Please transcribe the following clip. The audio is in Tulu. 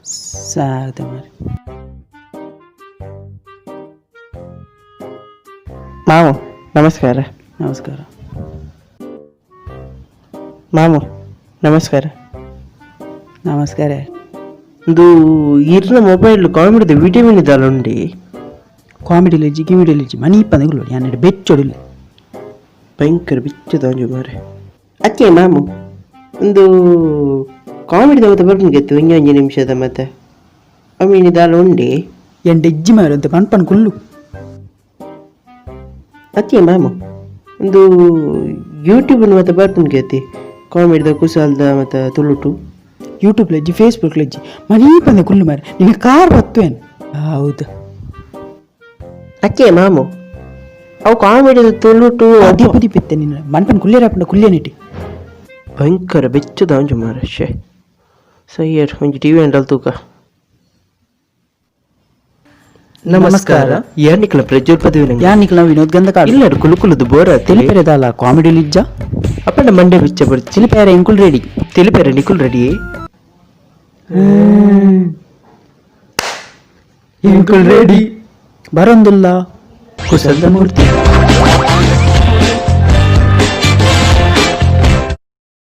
ಸ್ವಾಗತ ಮಾರೆ. ಮಾಮು ನಮಸ್ಕಾರ. ನಮಸ್ಕಾರ. ಮಾಮು ನಮಸ್ಕಾರ. ನಮಸ್ಕಾರ. ಒಂದು ಇರ್ನ ಮೊಬೈಲ್ ಕಾಮಿಡಿದ ವಿಟಮಿನ್ ಇದ್ದಾಲ ಉಂಡಿ. ಕಾಮಿಡಿ ಲೆಜ್ಜಿ, ಗಿಮಿಡಿ ಲೆಜ್ಜಿ, ಮನಿ ಪಂದಗುಲು ಯಾನ್ ಬೆಚ್ಚೊಡಿಲ್ಲ. ಭಯಂಕರ ಬಿಚ್ಚದ ಒಂಜಿ ಮಾರೆ. ಅಕ್ಕೆ ಮಾಮು, ಒಂದು ಕಾಮಿಡಿದ ಮತ್ತೆ ಬರ್ಪುನ್ಗೆತ್ತು ಒಂಜಿ ಒಂಜಿ ನಿಮಿಷದ ಮತ್ತೆ ಅಮೀನಿ ದಾಲ ಉಂಡಿ. ಎಂಡ ಇಜ್ಜಿ ಮಾರೆ ಅಂತ ಪನ್ಪನ್ ಕುಲ್ಲು. ಅತ್ತೆ ಮಾಮು, ಒಂದು ಯೂಟ್ಯೂಬ್ ಮತ್ತೆ ಬರ್ಪುನ್ಗೆತ್ತಿ ಕಾಮಿಡಿದ ಕುಸಾಲ್ದ ಮತ್ತೆ ತುಳುಟು. ಯೂಟ್ಯೂಬ್ ಲೆಜ್ಜಿ, ಫೇಸ್ಬುಕ್ ಲೆಜ್ಜಿ, ಮನಿ ಪಂದೆ ಕುಲ್ಲು ಮಾರೆ. ನಿನ್ನ ಕಾರ್ ಬತ್ತುವೇನು ಹೌದು. ಅಕ್ಕೆ ಮಾಮು, ಅವು ಕಾಮಿಡಿದ ತುಳುಟು. ದೀಪ ದೀಪ ಇತ್ತೆ ನಿನ್ನ ಮನ್ಪನ್ ಕುಲ್ಲೇರ ಕುಲ್ಲೇನಿಟ್ಟಿ. ಭಯಂಕರ ಬೆಚ್ಚದ ಒಂಜಿ ಮಾರೆ. ಶೇ ಸಯ್ಯರ್ ಒಂಜಿ ಟಿವಿ ಅಂಡಲ್ ತೂಕ. ನಮಸ್ಕಾರ, ಯಾನಿಕ್ಲ ಪ್ರಜ್ವಲ್ ಪದವಿ. ಯಾನ್ ನಿಕ್ಲ ವಿನೋದ್ ಗಂಧಕಾಡು. ಇಲ್ಲ ಕುಲು ಕುಲುದು ಬೋರ. ತಿಳಿಪೆರೆ ದಾಲ ಕಾಮಿಡಿ ಲಿಜ್ಜ. ಅಪ್ಪಂಡ ಮಂಡೆ ಬಿಚ್ಚ ಬರ್ಚಿ. ತಿಳಿಪೇರೆ ಎಂಕುಲ್ ರೆಡಿ. ತಿಳಿಪೆರೆ ನಿಕುಲ್ ರೆಡಿ. ಎಂಕುಲ್ ರೆಡಿ ಬರಂದುಲ್ಲ. ಕುಸಲ್ದ ಮೂರ್ತಿ.